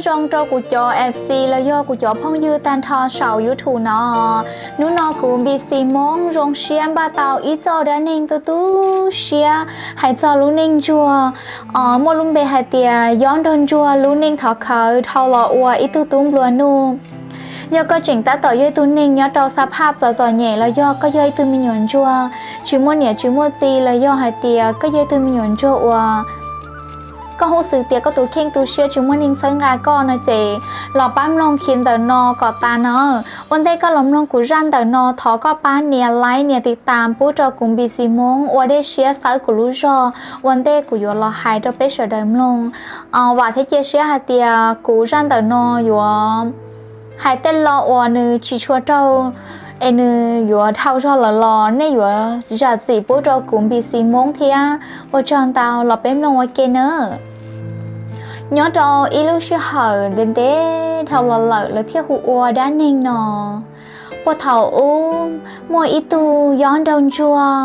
Zoo rau kuv cov F C los yog kuv cov phooj ywg tag nrho saum YouTube no. Hnub no kuv Npis Xis Hmoob zoo siab npaj tau ib txoj dab neeg tu tu siab hais txog lub neej ntsuag, muaj lub npe hais tias Yob Nraug Ntsuag lub neej thov khawv dhau los ua ib tug tub nplua nuj. Yog koj tseem tab tom yog ib tug neeg nyob rau xab phaj txom txom nyem los yog koj yog ib tug me nyuam ntsuag tsis muaj niam tsis muaj txiv los yog hais tias koj yog ib tug me nyuam ntsuag uas koj hnov xwm tias koj tus kheej tu siab tsis muaj neeg txhawb nqa koj no ces los pab mloog clip ntawm no kom tas no. Ua ntej koj los mloog kuv zaj ntawm no thov koj pab nias like nias tiv tas pub rau kuv Npis Xis Hmoob ua dej siab xawb kuv lub zog ua ntej kuv yuav los hais rau peb sawv daws mloog. Vam thiab cia siab hais tias kuv zaj ntawm no yuav hais tej lo uas nws tsis tshua raug es nws yuav dhau zog lawm los nej yuav zam txim pub rau kuv Npis Xis Hmoob thiab. Ua tsaug ntau, los peb mloog ua ke nawb. Nyob rau ib lub sij hawm ntev ntev dhau los lawm lawv thiaj hu ua dab neeg no. Puag thaum ub muaj ib tug Yob Nraug Ntsuag,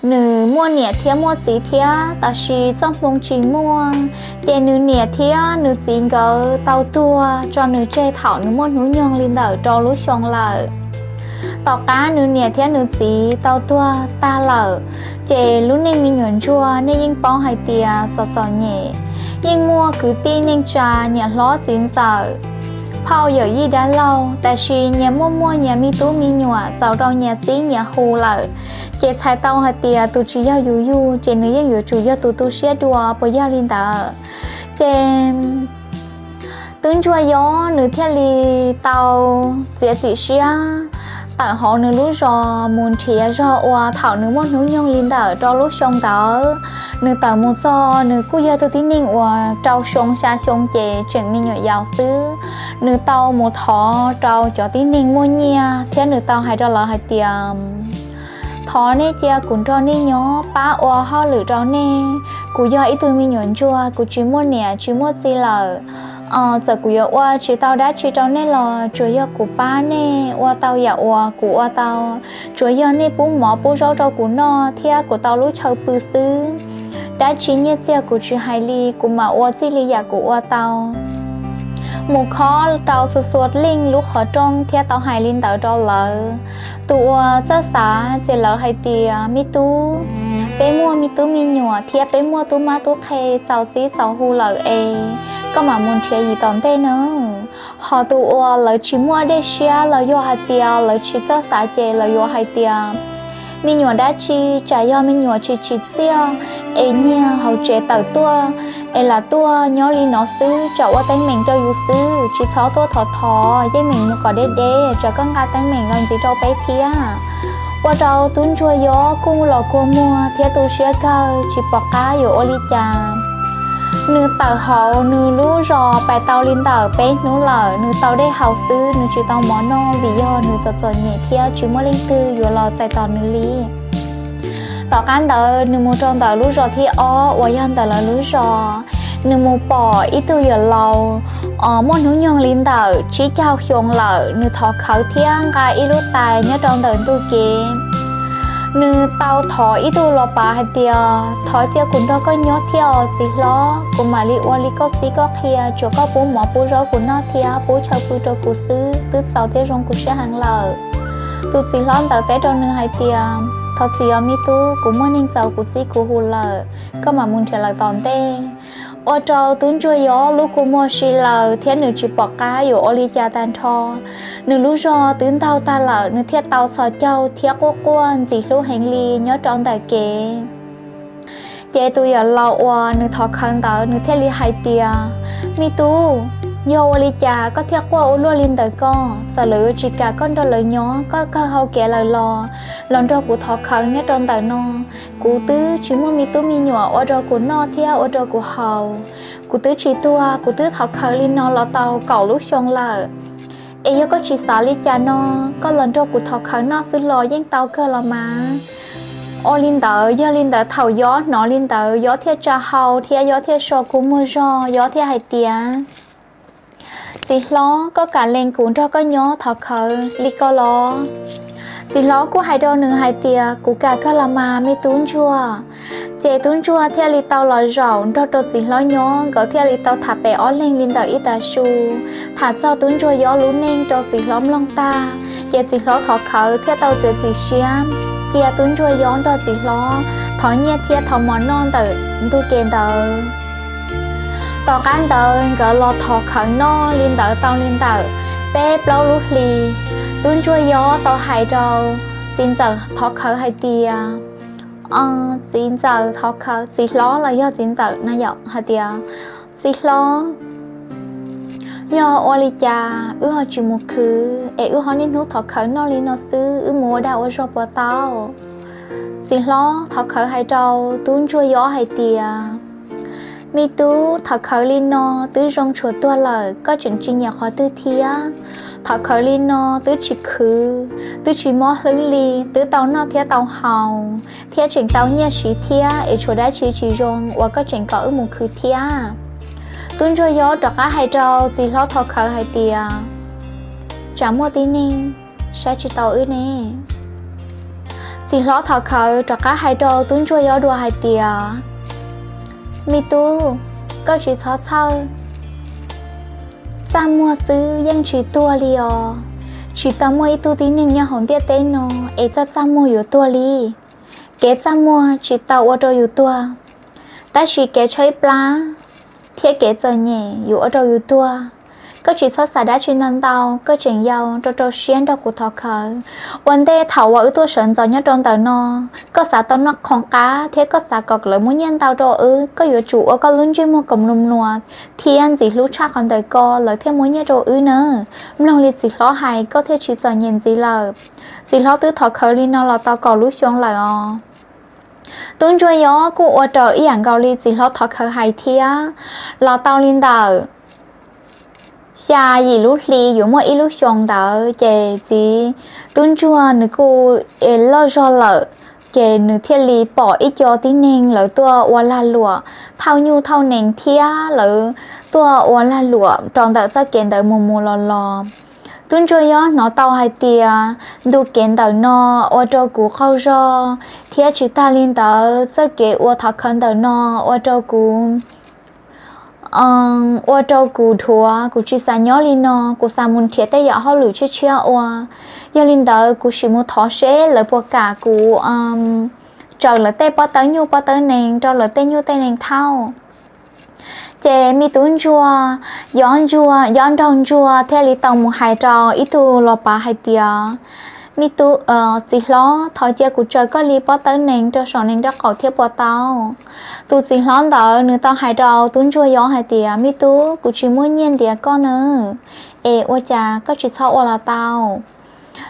nws muaj niam thiab muaj txiv thiab tab sis txoj hmoo tsis muaj, ces nws niam thiab nws txiv nkawd tau tuag tso nws tseg thaum nws muaj hnub nyoog li ntawm rau lub xyoo lawm. Tom qab nws niam thiab nws txiv tau tuag tag lawm, ces lub neej me nyuam ntsuag nej yeej paub hais tias txom txom nyem, yeej muaj kwv tij neej tsa niam hlob txiv ntxawm, phauj yawm yij dab laug, tab sis nyias muaj muaj nyias me tub me nyuam txaus rau nyias txib nyias hu lawm, ces txhais tau hais tias tus tsis yog yus yug ces nws yeej yuav tsum yog tus tu siab dua puas yog li ntawd. Ces tub ntsuag Yob nws thiaj li tau txiav txim siab tawm hauv nws lub zos mus nrhiav zog ua thaum nws muaj hnub nyoog li ntawm rau lub xyoo ntawd. Nws tawm mus txog nws kuj yog tus tib neeg uas rau xyoo xya xyoo ces tseem me nyuam yaus xwb. Nws tau mus thov rau cov tib neeg muaj nyiaj thiab nws tau hais rau lawv hais tias, thov nej cia kuv nrog nej nyob pab ua hauj lwm rau nej. Kuv yog ib tug me nyuam ntsuag, kuv tsis muaj niam tsis muaj txiv lawm. Txawm kuv yuav ua tsis tau dab tsi rau nej los tsuas yog kuv pab nej ua tau yam uas kuv ua tau, tsuas yog nej pub mov pub zaub rau kuv noj thiab kuv tau lub chaw pw xwb. Dab tsi nyiaj txiag kuv tsis hais li, kuv mam ua txij li yam kuv ua tau. Mus khob rau txhua txhua leej lub qhov rooj thiab tau hais li ntawd rau lawv. Tus uas txawj xav ces lawv hais tias, me tub, peb muaj me tub me nyuam thiab peb muaj tub mab tub qhe txaus txib txaus hu lawm es koj mam mus nrhiav yim tom ntej nawb. Ho tus uas lawv tsis muaj dej siab los yog hais tias lawv tsis txawj xav ces lawv yuav hais tias, me nyuam dab tsi, tsam yog me nyuam tsis tsim txiaj es nyiag hauv tsev tawm tuaj es lam tuaj nyob li no xwb, tsam ua teeb meem rau yus xwb, tsis txhob tuaj thov thov, yeej meem mus kom deb deb, tsam koj nqa teeb meem los ntxiv rau peb thiab. Ua rau tub ntsuag Yob kuj los kua muag thiab tu siab kawg tsis pom qab yuav ua li cas. Nws tawm hauv nws lub zos pais tau li ntawm peb hnub lawm, nws tau dej haus xwb, nws tsis tau mov noj vim yog nws txom txom nyem thiab tsis muaj leej twg yuav los txais tos nws li. Tom qab ntawd nws mus rau ntawm lub zos thib ob uas yog ntawm lawv lub zos, nws mus pom ib tug yawm laus muaj hnub nyoog li ntawm tsib caug xyoo lawm, nws thov khawv thiab nqa ib lub tais nyob rau ntawm ntug kev. Nws tau thov ib tug los pav hais tias, thov cia kuv nrog koj nyob thiab os txiv hlob, kuv mam li ua li koj txib koj qhia, tsuas koj pub mov pub zaub kuv noj thiab pub chaw pw rau kuv xwb twb txaus thiab zoo kuv siab heev lawm. Tus txiv hlob ntawd teb rau nws hais tias, thov txim os me tub, kuv muaj neeg txaus kuv txib kuv hu lawm, koj mam mus nrhiav lawv tom ntej. Ua rau tub ntsuag Yob lub kua muag si lawm thiab nws tsis pom qab yuav ua li cas tag nrho. Nws lub zog twb ntaug tag lawm, nws thiaj tau txhos caug thiab quaj quaj ntxim hlub heev li nyob rau ntawm kev. Ces tus yawm laus uas nws thov khawv ntawd nws thiaj li hais tias, me tub, yog ua li cas koj thiaj quaj ua luaj li ntawd ko? Txawm lawv yuav tsis kam koj nrog lawv nyob, koj kawg hau kev lawm los los nrog kuv thov khawv nyob rau ntawm no. Kuv twb tsis muaj me tub me nyuam ua rau kuv noj thiab ua rau kuv haus. Kuv twb tsis tuag, kuv twb thov khawv li no los tau kaum lub xyoo lawm. Es yog koj tsis xav li cas no, koj los nrog kuv thov khawv noj xwb los yeej tau kawg los mas. Ua li ntawd, yog li ntawd thaum Yob hnov li ntawd Yob thiaj tsa hau thiab Yob thiaj so kua muag zog, Yob thiaj hais tias, txiv hlob, koj kam lees kuv nrog koj nyob thov khawv li ko los? Txiv hlob kuj hais rau nws hais tias, kuv kam kawg los mas me tub ntsuag. Ces tub ntsuag thiaj li tau los zaum nrog rau txiv hlob nyob, nkawd thiaj li tau tham pem ob leeg li ntawm ib tav su, tham txog tub ntsuag yob lub neej rau txiv hlob mloog tag, ces txiv hlob thov khawv thiaj tau txiav txim siab cia tub ntsuag yob nrog txiv hlob thov nyiaj thiab thov mov noj ntawm ntug kev ntawd. Tom qab ntawd nkawd los thov khawv noj li ntawd tau li ntawm peb plaub lub hli. Tub ntsuag yob tau hais rau txiv ntxawm thov khawv hais tias, txiv ntxawm thov khawv, txiv hlob los yog txiv ntxawm no yom, hais tias, txiv hlob, yog ua li cas wb ho tsis mus khwv es wb ho niaj hnub thov khawv noj li no xwb, wb mus ua dag ua zog puas tau? Txiv hlob thov khawv hais rau tub ntsuag yob hais tias, me tub, thov khawv li no twb zoo tshuav tuag lawm, koj tseem tsis nyiam qhov twg thiab? Thov khawv li no twb tsis khwv, twb tsis mob hlwb li, twb tau noj thiab tau haus, thiab tseem tau nyiaj siv thiab, es tshuav dab tsi tsis zoo uas koj tseem kom wb mus khwv thiab? Tub ntsuag yob rov qab hais rau txiv hlob thov khawv hais tias, tsam muaj tib neeg saib tsis tau wb ne. Txiv hlob thov khawv rov qab hais rau tub ntsuag yob dua hais tias, me tub, koj tsis txhob txhawj, txaj muag xwb yeej tsis tuag li os. Tsis tau muaj ib tug tib neeg nyob hauv ntiaj teb no es txaj txaj muag yuav tuag li. Kev txaj muag tsis tau ua rau yus tuag, tab sis kev tshaib plab thiab kev txom nyem yuav ua rau yus tuag. Koj tsis txhob xav dab tsi ntau ntau, koj tseem yau, rau rau siab nrog kuv thov khawv. Ua ntej thaum uas wb tuaj sawv ntxov nyob rau ntawm no, koj xav tau noj khoom qab thiab koj xav kom lawv muab nyiaj ntau rau wb, koj yuav tsum ua koj lub ntsej muag kom mluas mluas thiab ntxim hlub tshaj qhov ntawm ko lawv thiaj muab nyiaj rau wb na. Mloog li txiv hlob hais koj thiaj tsis txom nyem ntxiv lawm. Txiv hlob twb thov khawv li no los tau kaum lub xyoo lawm os. Tub ntsuag yob kuj ua raws ib yam nkaus li txiv hlob thov khawv hais thiab. Los tau li ntawm xya yim lub hli yuav muaj ib lub xyoo ntawd ces txiv tub ntsuag nws kuj loj zog lawm, ces nws thiaj li pom ib co tib neeg lawv tuaj ua lag luam thauj nyuj thauj nees thiab lawv tuaj ua lag luam rau ntawm txoj kev ntawd mus mus los los. Tub ntsuag yob hnov tau hais tias ntu kev ntawm no ua rau kuv qaug zog, thiab tsis tag li ntawd txoj kev ua thov khawv ntawm no ua rau kuv ua rau kuv dhuav, kuv tsis xav nyob li no, kuv xav mus nrhiav tej yam hauj lwm tshiab tshiab ua. Yog li ntawd kuv sim mus thov seb lawv puas kam kuv tsaws lawv tej pob tawb nyuj pob tawb nees rau lawv tej nyuj tej nees thauj. Ces me tub ntsuag yob ntsuag, yob nraug ntsuag thiaj li tau mus hais rau ib tug los pav hais tias, me tub, txiv hlob, thov cia kuv tsaws koj li pob tawb nees rau saum nees nraub qaum thiab puas tau? Tus txiv hlob ntawd nws tau hais rau tub ntsuag yob hais tias, me tub, kuv tsis muaj nyiaj ntiav koj na, es ua cas koj tsis txhob ua los tau?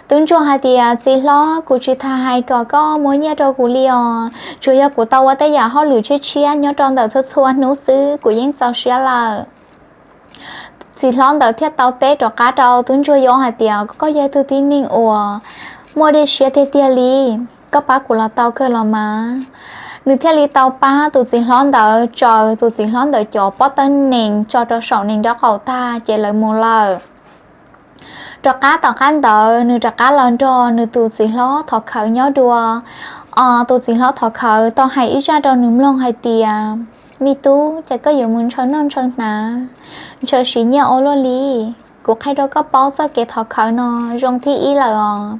Tub ntsuag hais tias, txiv hlob, kuv tsis tas hais kom koj muab nyiaj rau kuv li os, tsuas yog kuv tau ua tej yam hauj lwm tshiab tshiab nyob rau ntawm txhua txhua hnub xwb kuv yeej txaus siab lawm. Txiv hlob ntawd thiaj tau teb rov qab rau tub ntsuag yob hais tias, koj yog ib tug tib neeg uas muaj dej siab tiag tiag li, koj pab kuv los tau kawg los mas. Nws thiaj li tau pab tus txiv hlob ntawd tsaws tus txiv hlob ntawd cov pob tawb nees tso rau saum nees nraub qaum tag ces lawv mus lawm. Rov qab tom qab ntawd nws rov qab los nrog nws tus txiv hlob thov khawv nyob dua. Tus txiv hlob thov khawv tau hais ib zaj rau nws mloog hais tias, me tub, ces koj yuav mus ntshaw noj ntshaw hnav, ntshaw siv nyiaj ua luaj li. Kuv qhia rau koj paub txoj kev thov khawv no zoo thib ib lawm os.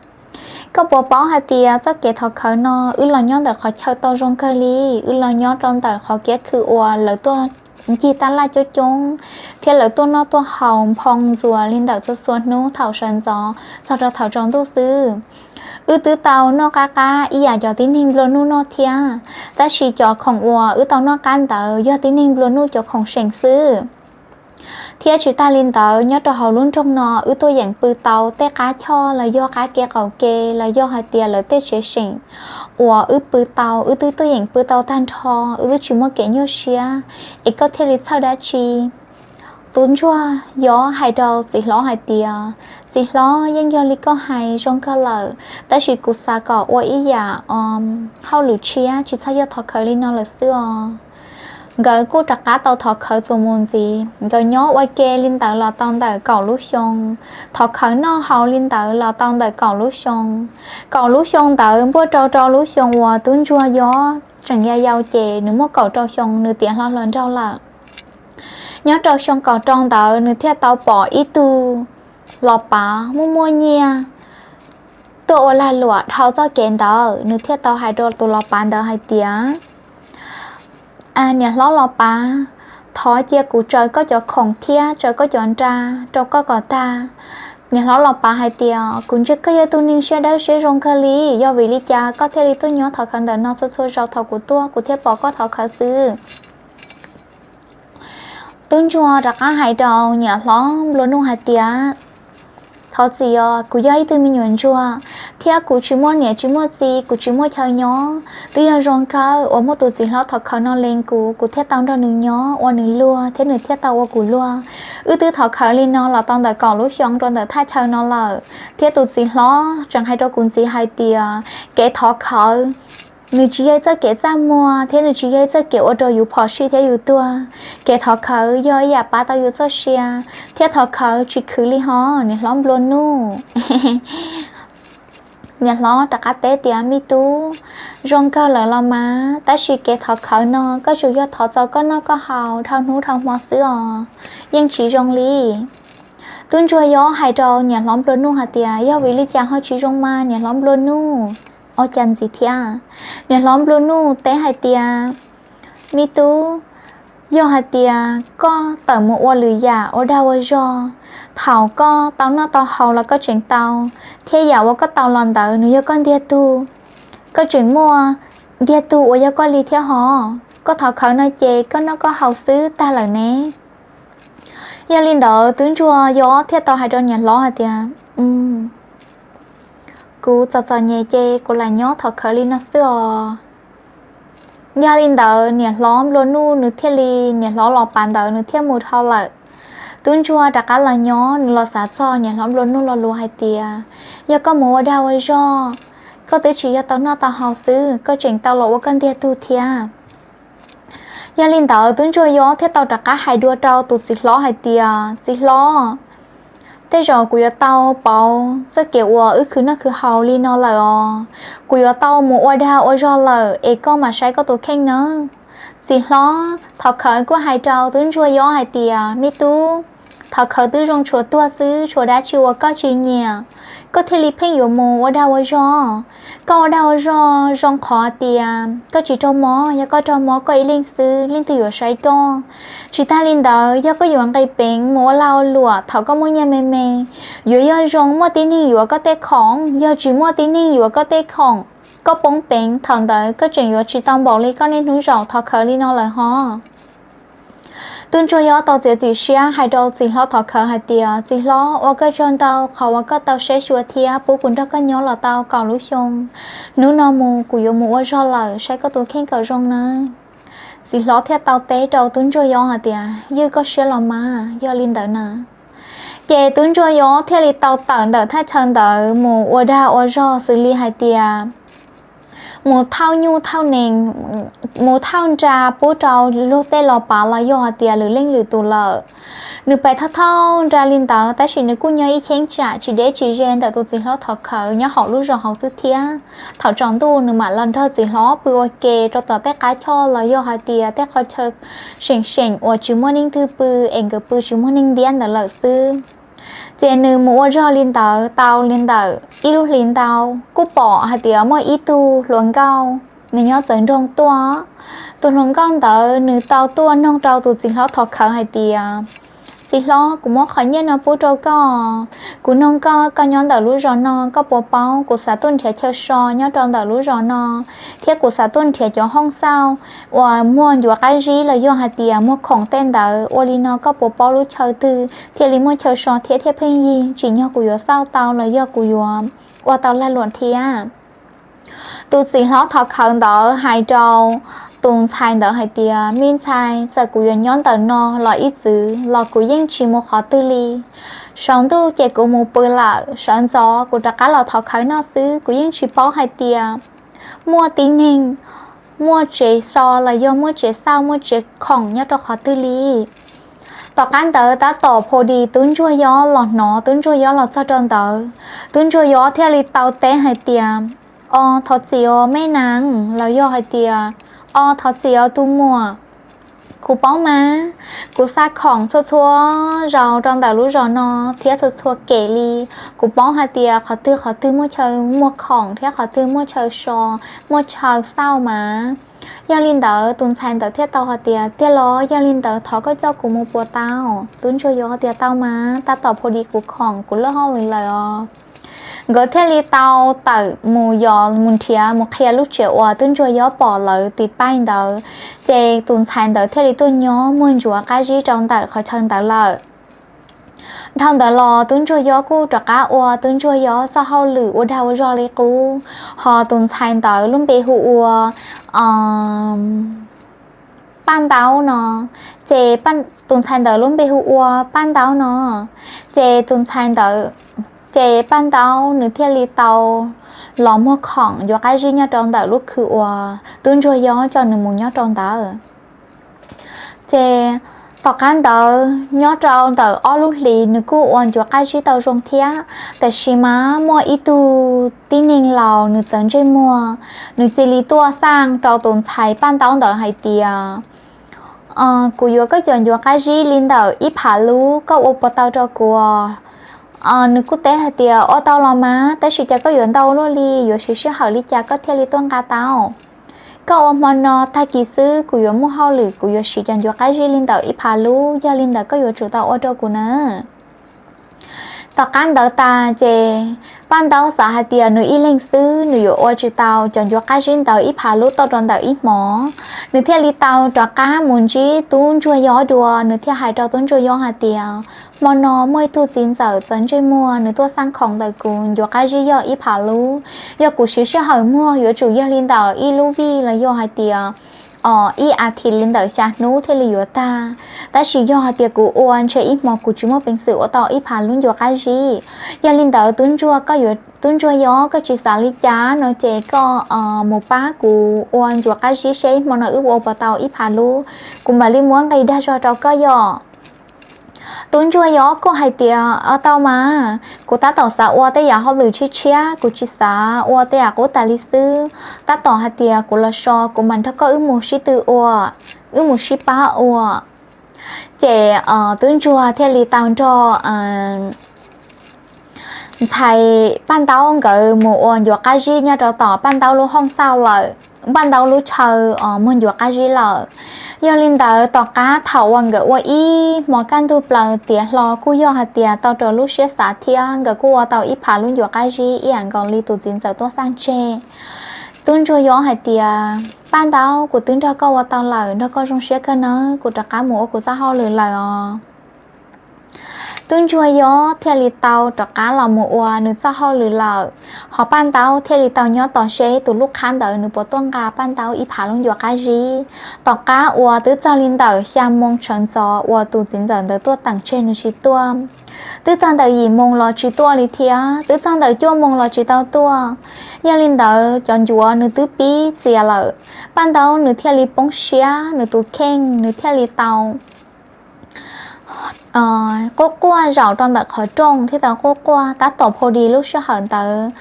Koj puas paub hais tias txoj kev thov khawv no wb los nyob ntawm qhov chaw tau zoo kawg li, wb los nyob rau ntawm qhov kiab khw uas lawv tuaj ncig tab laj coob coob, thiab lawv tuaj noj tuaj haus nphoo ntxuas li ntawm txhua txhua hnub thaum sawv ntxov txog rau thaum tsaus ntuj xwb. Wb twb tau noj qab qab ib yam cov tib neeg nplua nuj noj thiab, tab sis cov khoom uas wb tau noj qab ntawd yog tib neeg nplua nuj cov khoom seem xwb. Thiab tsis tas li ntawd, nyob rau hauv lub nroog no wb tuaj yeem pw tau tej qab choj los yog qab ke qaum ke los yog hais tias lawv tej tsev seem uas wb pw tau, wb twb tuaj yeem pw tau tag nrho, wb twb tsis muaj kev nyuaj siab, es koj thiaj li txhawj dab tsi? Tus ntsuag yob hais rau txiv hlob hais tias, txiv hlob, yeej yog li koj hais zoo kawg lawm, tab sis kuv xav kom ua ib yam hauj lwm tshiab tsis txhob yog thov khawv li no lawm xwb os. Nkawd kuj rov qab tau thov khawv txuas mus ntxiv, nkawd nyob ua ke li ntawd los tau ntawm kaum lub xyoo, thov khawv noj haus li ntawd los tau ntawm kaum lub xyoo. Kaum lub xyoo ntawd npuaj rau rau lub xyoo uas tub ntsuag yob tseem yau yau ces nws muaj kaum rau xyoo, nws tiav hlo hluas nraug lawm. Nyob rau xyoo kaum rau ntawd nws thiaj tau pom ib tug los pav muaj muaj nyiaj tuaj ua lag luam dhau txoj kev ntawd, nws thiaj tau hais rau tus los pav ntawd hais tias, niam hlob los pav, thov cia kuv tsaws koj cov khoom thiab tsaws koj cov nra rau koj kom tag. Niam hlob los pav hais tias, kuv ntsia koj yog tus neeg siab dawb siab zoo kawg li, yog vim li cas koj thiaj li tuaj nyob thov khawv ntawm no txhua txhua zaus, thaum kuv tuaj kuv thiaj pom koj thov khawv xwb. Tub ntsuag rov qab hais rau niam hlob nplua nuj hais tias, thov txim os, kuv yog ib tug me nyuam ntsuag thiab kuv tsis muaj niam tsis muaj txiv, kuv tsis muaj chaw nyob. Twb yog zoo kawg uas muaj tus txiv hlob thov khawv no lees kuv, kuv thiaj tau nrog nws nyob ua nws luag thiab nws thiaj tau ua kuv luag. Wb twb thov khawv li no los tau ntawm kaum lub xyoo rau ntawm thaj chaw no lawm, thiab tus txiv hlob tseem hais rau kuv ntxiv hais tias kev thov khawv nws tsis yog txoj kev txaj muag thiab nws tsis yog txoj kev ua rau yus phom sij thiab yus tuag. Kev thov khawv yog ib yam pab tau yus txoj sia, thiab thov khawv tsis khwv li hos niam hlob nplua nuj. Niam hlob rov qab teb tias, me tub, zoo kawg lawm los mas, tab sis kev thov khawv no koj tsuas yog thov txog koj noj koj haus dhau hnub dhau hmo xwb os, yeej tsis zoo li. Tub ntsuag yob hais rau niam hlob nplua nuj hais tias, yog vim li cas ho tsis zoo mas niam hlob nplua nuj? Ua cas ntxiv thiab? Niam hlob nplua nuj teb hais tias, me tub, yog hais tias koj tawm mus ua lwm yam ua dag ua zog, thaum koj tau noj tau haus los koj tseem tau, thiab yam uas koj tau los ntawd nws yog koj ntiag tug, koj tseem muaj ntiag tug uas yog koj li thiab hos. Koj thov khawv no ces koj noj koj haus xwb tag lawm ne. Yog li ntawd tub ntsuag yob thiaj tau hais rau niam hlob hais tias, kuv txom txom nyem ces kuv lam nyob thov khawv li no xwb os. Yog li ntawd niam hlob nplua nuj nws thiaj li, niam hlob los pav ntawd nws thiaj mus dhau lawm. Tub ntsuag rov qab los nyob, nws los xav txog niam hlob nplua nuj lo lus hais tias, yog koj mus ua dag ua zog, koj twb tsis yog tau noj tau haus xwb, koj tseem tau los ua koj ntiag tug thiab. Yog li ntawd tub ntsuag yob thiaj tau rov qab hais dua rau tus txiv hlob hais tias, txiv hlob, tej zaum kuv yuav tau pauv txoj kev uas wb khwv noj khwv haus li no lawm os, kuv yuav tau mus ua dag ua zog lawm es koj mam saib koj tus kheej nawb. Txiv hlob thov khawv kuj hais rau tub ntsuag yob hais tias, me tub, thov khawv twb zoo tshuav tuag xwb, tshuav dab tsi uas koj tsis nyiam, koj thiaj li pheej yuav mus ua dag ua zog. Koj ua dag ua zog zoo qhov tias koj tsis raug mob, yog koj raug mob koj ib leeg xwb, leej twg yuav saib koj? Tsis tag li ntawd, yog koj yuav nqis peev mus ua lag ua luam thaum koj muaj nyiaj me me, yuav yog zoo muaj tib neeg yuav koj tej khoom, yog tsis muaj tib neeg yuav koj tej khoom, koj poob peev thaum ntawd koj tseem yuav tsis tau npaum li koj niaj hnub zaum thov khawv li no lawm hos. Tub ntsuag yob tau txiav txim siab hais rau txiv hlob thov khawv hais tias, txiv hlob, ua koj tsaug ntau qhov uas koj tau saib xyuas thiab pub kuv nrog koj nyob los tau kaum lub xyoo. Hnub no mus kuv yuav mus ua zog lawm, saib koj tus kheej kom zoo nawb. Txiv hlob thiaj tau teb rau tub ntsuag yob hais tias, ywj koj siab los mas, yog li ntawd na. Ces tub ntsuag yob thiaj li tau tawm ntawm thaj chaw ntawd mus ua dag ua zog xws li hais tias mus thauj nyuj thauj nees, mus thauj nra pub rau luag tej los pav los yog hais tias lwm leej lwm tus lawm. Nws pais thauj thauj nra li ntawd tab sis nws kuj nyob ib cheeb tsam tsis deb tsis ze ntawm tus txiv hlob thov khawv nyob hauv lub zos hauv xwb thiab. Thaum tsaus ntuj nws mam los nrog txiv hlob pw ua ke rau tom tej qab choj los yog hais tias tej qhov chaw seem seem uas tsis muaj neeg twg pw es nkawd pw tsis muaj neeg ntiab ntawd lawm xwb. Ces nws mus ua zog li ntawd tau li ntawm ib lub hlis ntau, kuj pom hais tias muaj ib tug hluas nkauj, nws nyob txawv nroog tuaj. Tus hluas nkauj ntawd nws tau tuaj noog rau tus txiv hlob thov khawv hais tias, txiv hlob, kuv muab qhov nyiaj no pub rau koj, kuv noog koj, koj nyob ntawm lub zos no koj puas paub, kuv xav tuaj nrhiav chaw so nyob rau ntawm lub zos no, thiab kuv xav tuaj nrhiav cov hooj xauj uas muag ncuav qab zib los yog hais tias muag khoom tej ntawd, ua li no koj puas paub lub chaw twg thiaj li muaj chaw so thiab thiaj pheej yig, tsim nyog kuv yuav xauj tau los yog kuv yuav ua tau lag luam thiab. Tus txiv hlob thov khawv ntawd hais rau tus ntxhais ntawd hais tias, me ntxhais, txawm kuv yuav nyob ntawm no los ib txwm los kuv yeej tsis mus qhov twg li. Saum ntuj ces kuv mus pw lawm, sawv ntxov kuv rov qab los thov khawv no xwb, kuv yeej tsis paub hais tias muaj tib neeg, muaj tsev so los yog muaj tsev xauj muaj tsev khoom nyob rau qhov twg li. Tom qab ntawd tab tom pha dis tub ntsuag yob los hnov tub ntsuag yob los txog rau ntawd, tub ntsuag yob thiaj li tau teb hais tias, o, thov txim os me nab, los yog hais tias, Os, thov txim os tus muam. Kuv paub mas, kuv xa khoom txhua txhua zaus rau ntawm lub zos no thiab txhua txhua kem li. Kuv paub hais tias qhov twg qhov twg muaj chaw muag khoom thiab qhov twg muaj chaw so, muaj chaw xauj mas. Yog li ntawd tus ntxhais ntawd thiaj tau hais tias, tiag los? Yog li ntawd thov koj coj kuv mus puas tau? Tub ntsuag yob tias, tau mas, tab tom pha di kuv khoom, kuv lwj hauj lwm lawm os. Nkawd thiaj li tau tawm mus yos mus nrhiav mus qhia lub tsev uas tub ntsuag yob pom lawv tiv paib ntawd. Ces tus ntxhais ntawd thiaj li tuaj nyob muag ntsuav qab zib rau ntawm qhov chaw ntawd lawm. Dhau ntawd los tub ntsuag yob kuj rov qab ua tub ntsuag yob txoj hauj lwm ua dag ua zog li qub. Ho tus ntxhais ntawd lub npe hu ua Paj Ntaub no. Ces tus ntxhais ntawd lub npe hu ua Paj Ntaub no. Ces tus ntxhais ntawd, ces Paj Ntaub nws thiaj li tau los muag khoom ntsuav qab zib nyob rau ntawm lub khw uas tub ntsuag yob coj nws mus nyob rau ntawd. Ces tom qab ntawd nyob rau ntawm ob lub hlis nws kuj ua ntsuav qab zib tau zoo thiab. Tab sis mas muaj ib tug tib neeg laus nws txawv ntsej muag, nws cia li tuaj xaj rau tus ntxhais Paj Ntaub ntawd hais tias, kuv yuav koj cov ntsuav qab zib li ntawm ib phav lub, koj ua puas tau rau kuv? Nws kuj teb hais tias, ua tau los mas, tab sis cas koj yuav ntau luaj li, yuav siv sij hawm li cas koj thiaj li tuaj nqa tau? Koj ua hmo no, tag kis xwb kuv yuav muaj hauj lwm, kuv yuav siv cov ntsuav qab zib li ntawm ib phav lub, yog li ntawd koj yuav tsum tau ua rau kuv na. Tom qab ntawd tas ces Paj Ntaub xav hais tias nws ib leeg xwb nws yuav ua tsis tau cov ntsuav qab zib ntawd ib phav lub tau rau ntawm ib hmos. Nws thiaj li tau rov qab mus ntsib tub ntsuag yob dua, nws thiaj hais rau tub ntsuag yob hais tias, hmo no muaj ib tug txiv ntxawm txawv ntsej muag nws tuaj xaj khoom ntawm kuv, ntsuav qab zib yog ib phav lub. Yog kuv siv sij hawm muag yuav tsum yog li ntawm ib lub vij los yog hais tias ib as thiv li ntawm xya hnub thiaj li yuav tag. Tab sis yog hais tias kuv ua ntshe ib hmo kuv tsis muaj peev xwm ua tau ib phav lub ntsuav qab zib. Yog li ntawd tub ntsuag, tub ntsuag yob, koj tsis xav li cas no ces koj mus pab kuv ua ntsuav qab zib seb hmo no wb ua puas tau ib phav lub, kuv mam li muab nqi dag zog rau koj yom. Tub ntsuag yob kuj hais tias, ua tau mas, kuv tab tom xav ua tej yam hauj lwm tshiab tshiab, kuv tsis xav ua tej yam qub tas li xwb. Tab tom hais tias kuv los so kuv mam nrog koj wb mus sib tw ua, wb mus sib pab ua. Ces tub ntsuag thiaj li tau nrog ntxhais Paj Ntaub nkawd mus ua ntsuav qab zib nyob rau tom Paj Ntaub lub hoob xauj lawm, Paj Ntaub lub chaw muag ntsuav qab zib lawm. Yog li ntawd tom qab thaum uas nkawd ua ib hmo kaj ntug plaws tiav hlo kuj yog hais tias tau raws lub siab xav thiab nkawd kuj ua tau ib phav lub ntsuav qab zib ib yam nkaus li tus txiv ntxawm tuaj xaj tseg. Tub ntsuag yob hais tias, Paj Ntaub, kuv twb nrog koj ua tau lawm, nrog koj zoo siab kawg nawb, kuv rov qab mus ua kuv txoj hauj lwm lawm os. Tub ntsuag yob thiaj li tau rov qab los mus ua nws txoj hauj lwm lawm. Ho Paj Ntaub thiaj li tau nyob tos seb tus lub qhab ntawd nws puas tuaj nqa Paj Ntaub ib phav lub ncua qab zib. Tom qab uas twb txog li ntawm xya moo sawv ntxov uas tus txiv ntxawm ntawd tuaj teem tseg nws tsis tuaj, twb txog ntawm yim moo los tsis tuaj li thiab, twb txog ntawm cuaj moo los tsis tau tuaj. Yog li ntawd cov ncuav nws twb pib txias lawm. Paj Ntaub nws thiaj li poob siab, nws tus kheej nws thiaj li tau quaj quaj zaum rau ntawm qhov rooj thiab tau quaj quaj. Tab tom pha di lub sij hawm ntawd,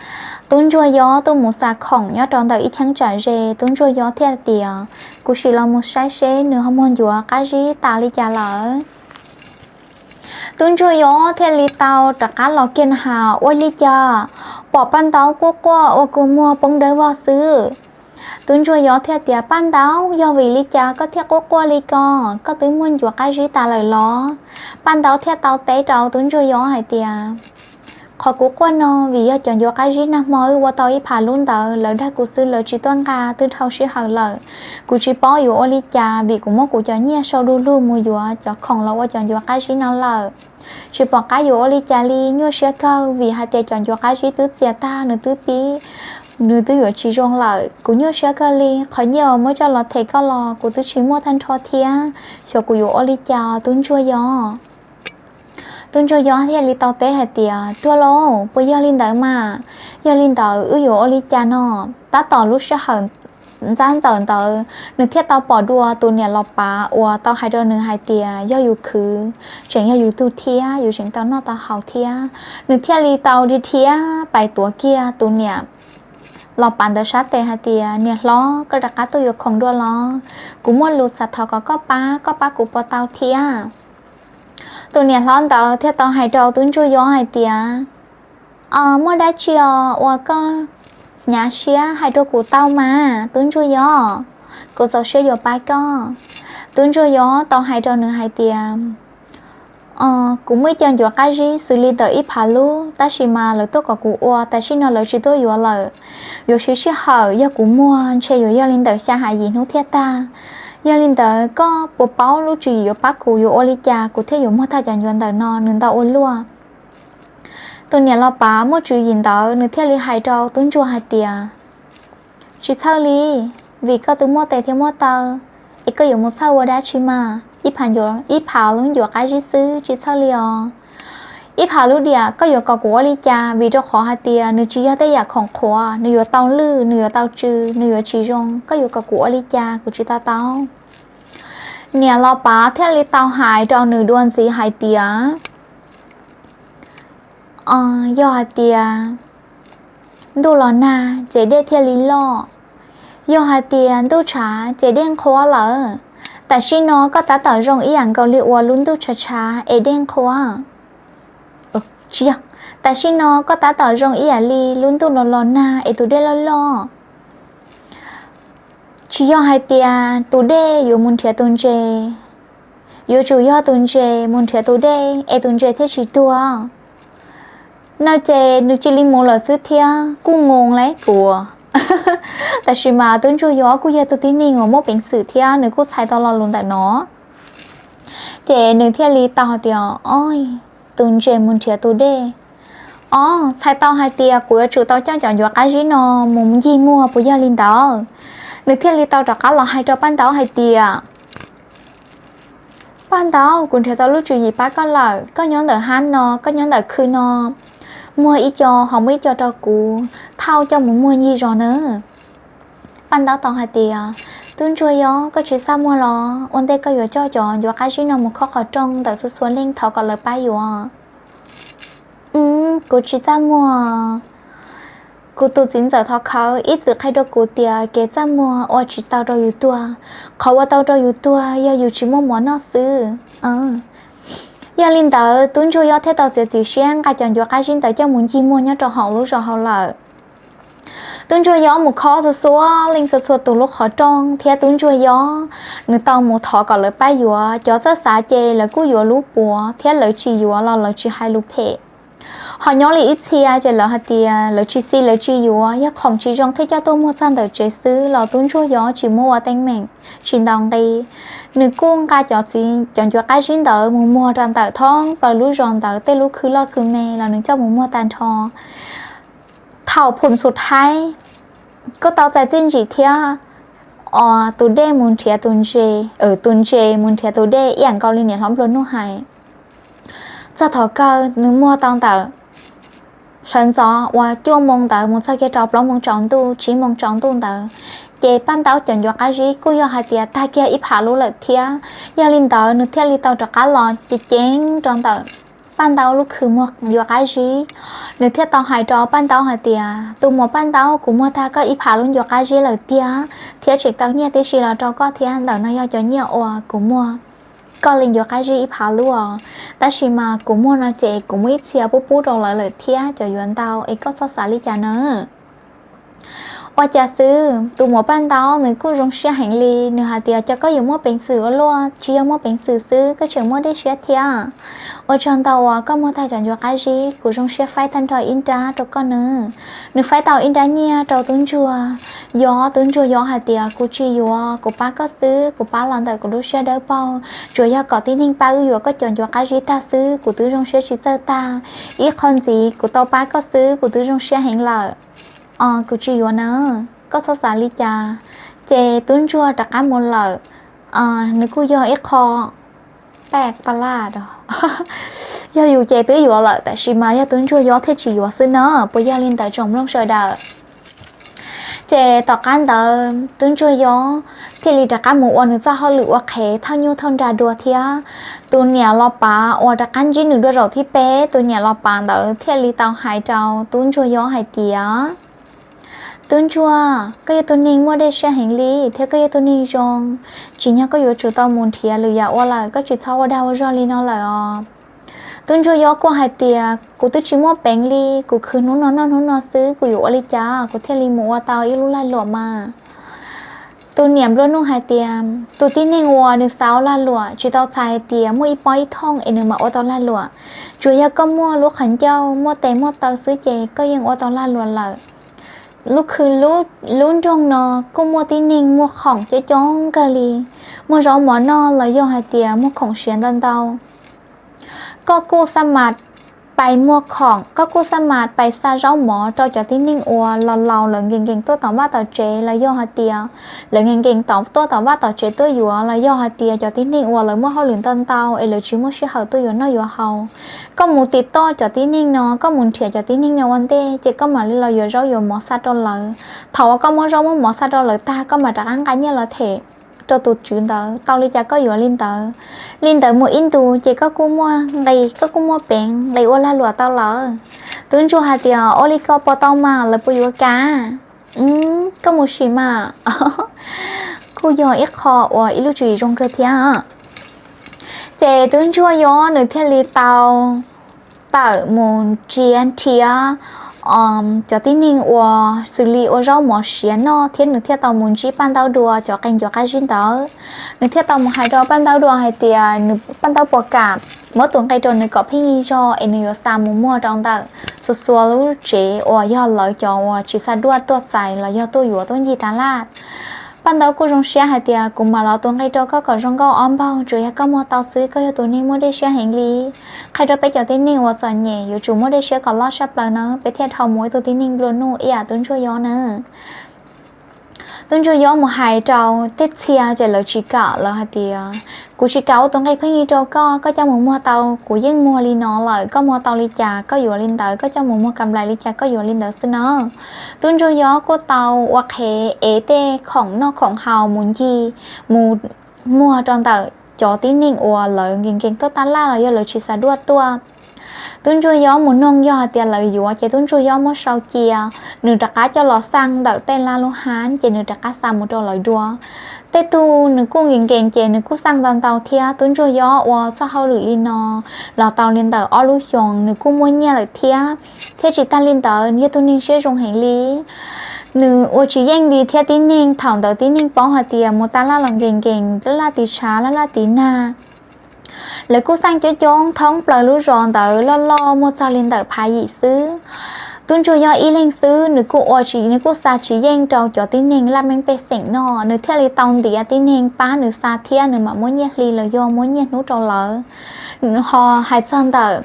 tub ntsuag yob tuaj mus xa khoom nyob rau ntawm ib cheeb tsam ze. Tub ntsuag yob thiaj tias, kuv sim los mus saib seb nws ho muag ncuav qab zib tas li cas lawm. Tub ntsuag yob thiaj li tau rov qab los kiag na has, ua li cas pom Paj Ntaub quaj quaj ua kua muag poob dawb vog xwb. Tub ntsuag yob thiaj tias, Paj Ntaub, yog vim li cas koj thiaj quaj quaj li ko? Koj twb muag ncuav qab zib tas lawm los? Paj Ntaub thiaj tau teb rau tub ntsuag yob hais tias, qhov kuv quaj no vim yog cov ncuav qab zib nag hmo wb ua tau ib phav lub ntawd lawv dag kuv xwb, lawv tsis tuaj nqa twb dhau sij hawm lawm. Kuv tsis paub yuav ua li cas vim kuv muab kuv cov nyiaj sau du lug mus yuav cov khoom los ua cov ncuav qab zib no lawm. Tsis pom qab yuav ua li cas li, nyuaj siab kawg vim hais tias cov ncuav qab zib twb txias tag, nws twb pib, nws twb yuav tsis zoo lawm. Kuv nyuaj siab kawg li, qhov nyiaj uas muab coj los them koj los kuv twb tsis muaj tag nrho thiab. Xyov kuv yuav ua li cas, tub ntsuag yob. Tub ntsuag yob thiaj li tau teb hais tias, tuag lauj, puas yog li ntawd mas? Yog li ntawd wb yuav ua li cas no? Tab tom lub sij hawm ntxab ntxawm ntawd nws thiaj tau pom dua tus niam los pav uas tau hais rau nws hais tias yog yus khwv, tseem yog yus tug thiab, yus tseem tau noj tau haus thiab. Nws thiaj li tau dhia dhia pais tuav kiag tus niam los pav ntawd sab tes hais tias, Niam hlob, koj rov qab tuaj yuav khoom dua los? Kuv muaj lus xav thov kom koj pab, koj pab kuv puas tau thiab? Tus niam hlob ntawd thiaj tau hais rau tub ntsuag yob hais tias, Os, muaj dab tsi os uas koj hnyav siab hais rau kuv tau mas tub ntsuag yob, kuv txaus siab yuav pab koj. Tub ntsuag yob tau hais rau nws hais tias, Kuv muaj ib co ncuav qab zib xws li ntawm ib phav lub, tab sis mas lawv tuaj kom kuv ua, tam sim no lawv tsis tuaj yuav lawm. Yuav siv sij hawm, yog kuv muag ntshe yuav yog li ntawm xya hais yim hnub thiaj tag. Yog li ntawd koj puas paub lub tswv yim yuav pab kuv yuav ua li cas kuv thiaj yuav muag tag cov ncuav ntawm no? Nws ntau ua luaj. Tus niam los pav muaj tswv yim ntawd nws thiaj li hais rau tub ntsuag hais tias, Tsis txhawj li, vim koj twb muaj tes thiab muaj taw, es koj yuav mus txhawj ua dab tsi mas? Ib phav lub ncuav qab zib xwb, tsis txhawj li os. Ib phav lub diam koj yuav kom kuv ua li cas? Vim rau qhov hais tias nws tsis yog tej yam khoom qhuav, nws yuav tau lwj, nws yuav tau tsw, nws yuav tsis zoo, koj yuav kom kuv ua li cas? Kuv tsis tau tau. Niam los pav thiaj li tau hais rau nws dua ntxiv hais tias, Yog hais tias ntuj los nag ces dej thiaj li loj, yog hais tias ntuj tshav ces dej nqhuab lawm. Tam sim no koj tab tom zoo ib yam nkaus li uas lub ntuj tshav tshav es dej nqhuab. Tsis yog, tam sim no koj tab tom zoo ib yam li lub ntuj los los nag es tus dej loj loj. Tsis yog hais tias tus dej yuav mus nrhiav tus ntses, yuav tsum yog tus ntses mus nrhiav tus dej es tus ntses thiaj tsis tuag. No ces nws cia li mus lawm xwb thiab, kuj ngoo li kuv. Tab sis mas tub ntsuag yob kuj yog tus tib neeg uas muaj peev xwm thiab nws kuj txhais tau lo lus ntawm no. Ces nws thiaj li tau hais tias, Os, tus ntses mus nrhiav tus dej. Os, txhais tau hais tias kuv yuav tsum tau coj cov ncuav qab zib no mus ncig muag puas yog li ntawd? Nws thiaj li tau rov qab los hais rau paj ntaub hais tias, Paj ntaub, kuv nrhiav tau lub tswv yim pab koj lawm. Koj nyob ntawm hab no, koj nyob ntawm khw no, muag ib co ho muab ib co rau kuv thauj coj mus muag ncig zos nawb. Paj ntaub tau hais tias, Tub ntsuag yob, koj tsis txaj muag los? Ua ntej koj yuav coj cov ncuav qab zib no mus khob qhov rooj ntawm txhua txhua leej thov kom lawv pab yuav. Kuv tsis txaj muag. Kuv tus txiv ntxawm thov khawv ib txwm qhia rau kuv tias kev txaj muag ua tsis tau rau yus tuag, qhov ua tau rau yus tuag yog yus tsis muaj mov noj xwb. Yog li ntawd tub ntsuag yob thiaj tau txiav txim siab nqa cov ncuav qab zib ntawd coj mus ncig muag nyob rau hauv lub zos hauv lawm. Tub ntsuag yob mus khob txhua txhua leej txhua txhua tus lub qhov rooj thiab tub ntsuag yob nws tau mus thov kom lawv pab yuav. Cov txawj xav ces lawv kuj yuav lub puav thiab lawv tsis yuav los lawv tsis hais lus phem. Ho nyob li ib txhia ces lawv hais tias lawv tsis xis lawv tsis yuav, yog khoom tsis zoo thiaj coj tuaj muag txog ntawm tsev xwb los tub ntsuag yob tsis muab ua teeb meem, tsis ntaus nqi. Nws kuj nqa cov txiv cov ncuav qab zib ntawd mus muag rau ntawm thoob plaws lub zos ntawd tej lub khw loj khw me los nws coj mus muag tag nrho. Thaum phum xus thaib kuj tau txais txiaj ntsim thiab, os, tus dej mus nrhiav tus ntses, tus ntses mus nrhiav tus dej ib yam nkaus li niam hlob nplua nuj hais. Txog thaum kawg nws muag tau ntawm sawv ntxov uas cuaj moo ntawd mus txog kiag rau plaub moo tsaus ntuj, tsib moo tsaus ntuj ntawd, ces Paj Ntaub cov ncuav qab zib kuj yog hais tias tag kiag ib phav lub lawm thiab. Yog li ntawd nws thiaj li tau rov qab los ceev ceev rau ntawm Paj Ntaub lub khw muag ncuav qab zib. Nws thiaj tau hais rau Paj Ntaub hais tias, Tus muam Paj Ntaub, kuv muag tag koj ib phav lub ncuav qab zib lawm tiag, thiab tseem tau nyiaj tib si los rau koj thiab. Ntawm no yog cov nyiaj uas kuv muag koj li ncuav qab zib ib phav lub os. Tab sis mas kuv muag no ces kuv muaj ib txhia pub pub rau lawv lawm thiab, cov yuav ntau es koj txhob xav li cas na. Ua cas xwb, tus muam Paj Ntaub nws kuj zoo siab heev li, nws hais tias, Cas koj yuav muaj peev xwm ua luaj, tsis yog muaj peev xwm xwb, koj tseem muaj dej siab thiab. Ua tsaug ntau uas koj muag tag cov ncuav qab zib, kuv zoo siab faib tag nrho ib nrab rau koj nawb. Nws faib tau ib nrab nyiaj rau tub ntsuag yob. Tub ntsuag yob hais tias, Kuv tsis yuav, kuv pab koj xwb, kuv pab los ntawm kuv lub siab dawb paug, tsuas yog kom tib neeg pab wb yuav koj cov ncuav qab zib tag xwb, kuv twb zoo siab tsis txawj tag. Ib qho ntxiv kuv tau pab koj xwb kuv twb zoo siab heev lawm. Os, kuv tsis yuav na, koj txhob xav li cas. Ces tub ntsuag rov qab mus lawm. Nws kuj yog ib qho paj palaj, yog yus ces twb yuav lawm, tab sis mas yog tub ntsuag yob thiaj tsis yuav xwb na. Puas yog li ntawd tsoom mloog sawv daws? Ces tom qab ntawd tub ntsuag yob thiaj li rov qab mus ua nws txoj hauj lwm ua qhev thauj nyuj thauj nra dua thiab. Tus niam los pav uas rov qab ntsib nws dua zaum thib peb, tus niam los pav ntawd thiaj li tau hais rau tub ntsuag yob hais tias, Tub ntsuag, koj yog tus neeg muaj dej siab heev li thiab koj yog tus neeg zoo, tsim nyog koj yuav tsum tau mus nrhiav lwm yam ua lawm, koj tsis txhob ua dag ua zog li no lawm os. Tub ntsuag yob kuj hais tias, kuv twb tsis muaj peev li, kuv khwv hnub no noj hnub no xwb, kuv yuav ua li cas kuv thiaj li mus ua tau ib lub lag luam mas? Tus niam nplua nuj hais tias, tus tib neeg uas nws xav ua lag luam tsis tau txhais hais tias muaj ib pob ib thooj es nws mam ua tau lag luam. Tsuas yog koj muaj lub qhov ncauj muaj tes muaj taw xwb ces koj yeej ua tau lag luam lawm. Lub khw, lub nroog no kuj muaj tib neeg muag khoom coob coob kawg li, muag zaub mov noj los yog hais tias muag khoom siav ntau ntau. Koj kuj xa mas pais muag khoom, koj kuj xa mas pais xa zaub mov rau cov tib neeg uas los laus lawv nkees nkees tuaj tom vaj tom tsev los yog hais tias lawv nkees nkees tuaj tom vaj tom tsev tuaj yuav los yog hais tias cov tib neeg uas lawv muaj hauj lwm ntau ntau es lawv tsis muaj sij hawm tuaj yuav noj yuav haus. Koj mus tim toj cov tib neeg no, koj mus nrhiav cov tib neeg no ua ntej ces koj mam li los yuav zaub yuav mov xa rau lawv. Thaum uas koj muab zaub muab mov xa rau lawv tag koj mam rov qab nqa nyiaj los them rau tus tswv ntawd, tau li cas koj yuav li ntawd. Li ntawd mus ib ntus ces koj kuj muaj nqi, koj kuj muaj peev nqis ua lag luam tau lawm. Tub ntsuag hais tias, ua li ko puas tau mas, lawv puas yuav kav? Koj mus sim mas. Kuj yog ib qho uas ib lub tswv yim zoo kawg thiab. Ces tub ntsuag yob nws thiaj li tau tawm mus nrhiav nrhiav cov tib neeg uas xws li ua zaub mov siav noj thiab nws thiaj tau mus ntsib Paj Ntaub dua cov qee cuav qab zib ntawd. Nws thiaj tau mus hais rau Paj Ntaub dua hais tias nws, Paj Ntaub puas kam muab tus nqi rau nws kom pheej yig zog es nws yuav xa mus muag rau ntawm txhua txhua lub tsev uas yog lawv cov uas tsis xa duaj tuaj txais los yog tuaj yuav tuaj ncig tas laj. Paj Ntaub kuj zoo siab hais tias, kuv mam los tus nqi rau koj kom zoo nkauj ob npaug, tsuas yog koj muag tau xwb, koj yog tus neeg muaj dej siab heev li. Qhia rau peb cov tib neeg uas txom nyem yuav tsum muaj dej siab kom loj tshaj plaws na, peb thiaj dhau mus ib tug tib neeg nplua nuj ib yam tub ntsuag yob na. Tub ntsuag yob mus hais rau tej txhia ces lawv tsis kam, lawv hais tias, kuv tsis kam ua tus nqi pheej yig rau koj, koj coj mus muag tau kuv yeej muag li no lawm, koj muag tau li cas koj yuav li ntawd, koj coj mus muag kam nplaim li cas koj yuav li ntawd xwb na. Tub ntsuag yob kuj tau ua qhev ev tej khoom noj khoom haus mus ncig, mus muag rau ntawm cov tib neeg uas lawv nkees nkees tuaj taj laj los yog lawv tsis xa duaj tuaj. Tub ntsuag yob mus noog yog hais tias lawv yuav ces tub ntsuag yob muab sau cia, nws rov qab coj los xaj ntawm tej laj lub hab ces nws rov qab xa mus rau lawv dua. Tej tug nws kuj nkees nkees ces nws kuj xaj ntau ntau thiab. Tub ntsuag yob ua txoj hauj lwm li no los tau li ntawm ob lub xyoos, nws kuj muaj nyiaj lawm thiab. Thiab tsis tag li ntawd, nws yog tus neeg siab zoo heev li. Nws ua tsis yeej li thiab tib neeg, thaum ntawd tib neeg paub hais tias mus taj laj los nkees nkees, laj laj tiv tshav, laj laj tiv nag. Lawv kuj xaj coob coob thoob plaws lub zos ntawd, loj loj muaj txog li ntawm phav yim xwb. Tub ntsuag yob ib leeg xwb, nws kuj ua tsis, nws kuj xa tsis yeej rau cov tib neeg laj meej pej xeem no, nws thiaj li tau ntiav tib neeg pab nws xa thiab nws mam muab nyiaj hli los yog muab nyiaj hnub rau lawv. Ho hais txog ntawm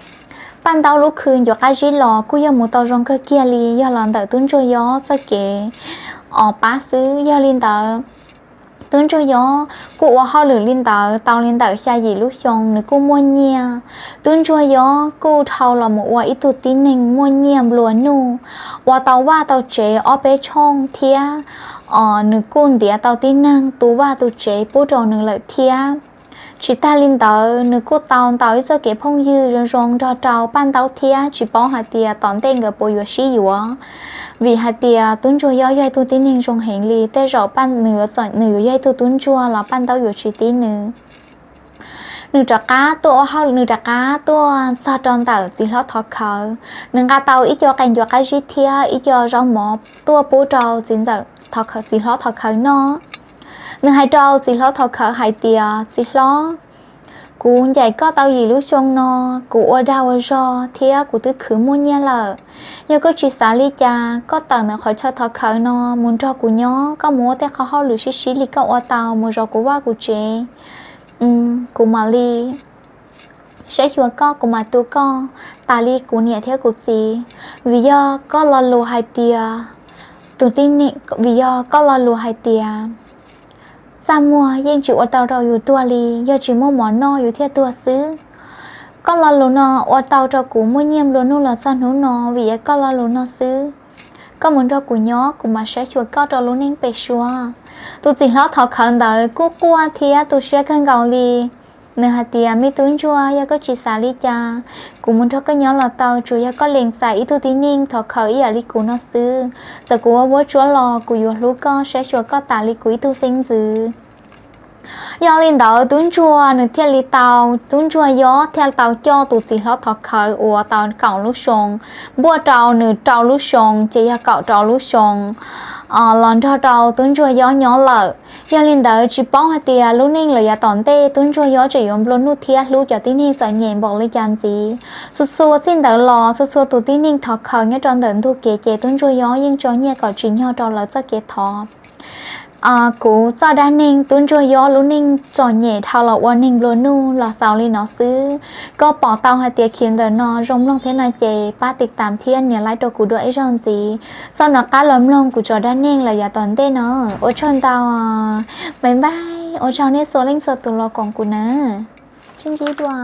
Paj Ntaub lub khw ncuav qab zib los kuj yog mus tau zoo kawg kiag li, yog los ntawm tub ntsuag yob txoj kev os pab xwb. Yog li ntawd, tub ntsuag yob kuj ua hauj lwm li ntawd tau li ntawm xya yim lub xyoo, nws kuj muaj nyiaj. Tub ntsuag yob kuj dhau los mus ua ib tug tib neeg muaj nyiaj nplua nuj, ua tau vaj tau tsev ob peb tshooj thiab. Os, nws kuj ntiav tau tib neeg tu vaj tu tsev pub rau nws lawm thiab. Tsis tag li ntawd, nws kuj tau ntaus ib txoj kev phooj ywg zoo zoo nrog rau Paj Ntaub thiab, tsis paub hais tias tom ntej nkawd puas yuav sib yuav. Vim hais tias tub ntsuag yob yog ib tug tib neeg zoo heev li, tej zaum nws yuav yog ib tug tub ntsuag los Paj Ntaub yuav tsis tib nws. Nws rov qab tuaj ua hauj, nws rov qab tuaj txog rau ntawm txiv hlob thov khawv. Nws nqa tau ib co qee ncuav qab zib thiab ib co zaub mov tuaj pub rau txiv ntxawm, txiv hlob thov khawv noj. Nws hais rau txiv hlob thov khawv hais tias, txiv hlob, kuv ncaim koj tau yim lub xyoo no, kuv ua dag ua zog thiab kuv twb khwv muaj nyiaj lawm. Yog koj tsis xav li cas, koj tawm ntawm qhov chaw thov khawv no mus nrog kuv nyob, koj mus ua tej qhov hauj lwm sib sib li koj ua tau, mus zov kuv vaj kuv tsev. Kuv mam li saib xyuas koj, kuv mam tu koj tas li kuv niam thiab kuv txiv. Vim yog koj lo lus hais tias, tus tib neeg, vim yog koj lo lus hais tias, txaj muag yeej tsis ua tau rau yus tuag li, yog tsis muaj mov noj yus thiaj tuag xwb. Koj lo lus no ua tau rau kuv muaj nyiaj nplua nuj los txog hnub no vim yog koj lo lus no xwb. Koj mus nrog kuv nyob, kuv mam saib xyuas koj rau lub neej pem suab. Tus txiv hlob thov khawv ntawd kuj quaj thiab tu siab kawg nkaus li. Nws hais tias, me tub ntsuag, yog koj tsis xav li cas, kuv mus nrog koj nyob los tau, tsuas yog koj lees txais ib tug tib neeg thov khawv ib yam li kuv no xwb. Txawm kuv ua vuab tsuab los kuv yuav hlub koj, saib xyuas koj tas li kuv ib tug xeeb ntxwv. Yog li ntawd tub ntsuag nws thiaj li tau, tub ntsuag yob thiaj tau coj tus txiv hlob thov khawv uas tau kaum lub xyoo, npuaj rau nws rau lub xyoo, ces yog kaum rau lub xyoo los nrog rau tub ntsuag yob nyob lawm. Yog li ntawd tsis paub hais tias lub neej lawm yav tom ntej tub ntsuag yob tseem yuav nplua nuj thiab hlub cov tib neeg txom nyem npaum li cas ntxiv. Txhua txhua txij ntawd los txhua txhua tus tib neeg thov khawv nyob rau ntawm ntug kev ces tub ntsuag yob yeej tso nyiaj kom tsim nyog rau lawv txoj kev thov. Kuv txoj dab neeg tub ntsuag yob lub neej txom nyem dhau los ua neeg nplua nuj los xaus li no xwb. Koj pom tau hais tias clip ntawm no zoo mloog thiab no ces pab tiv tam thiab nias like rau kuv dua ib zaug ntxiv, txhob nco qab los mloog kuv cov dab neeg lawm yav tom ntej no. Ua tsaug ntau, bye bye, ua tsaug nej txhua leej txhua tus los koom kuv na. Sib ntsib dua.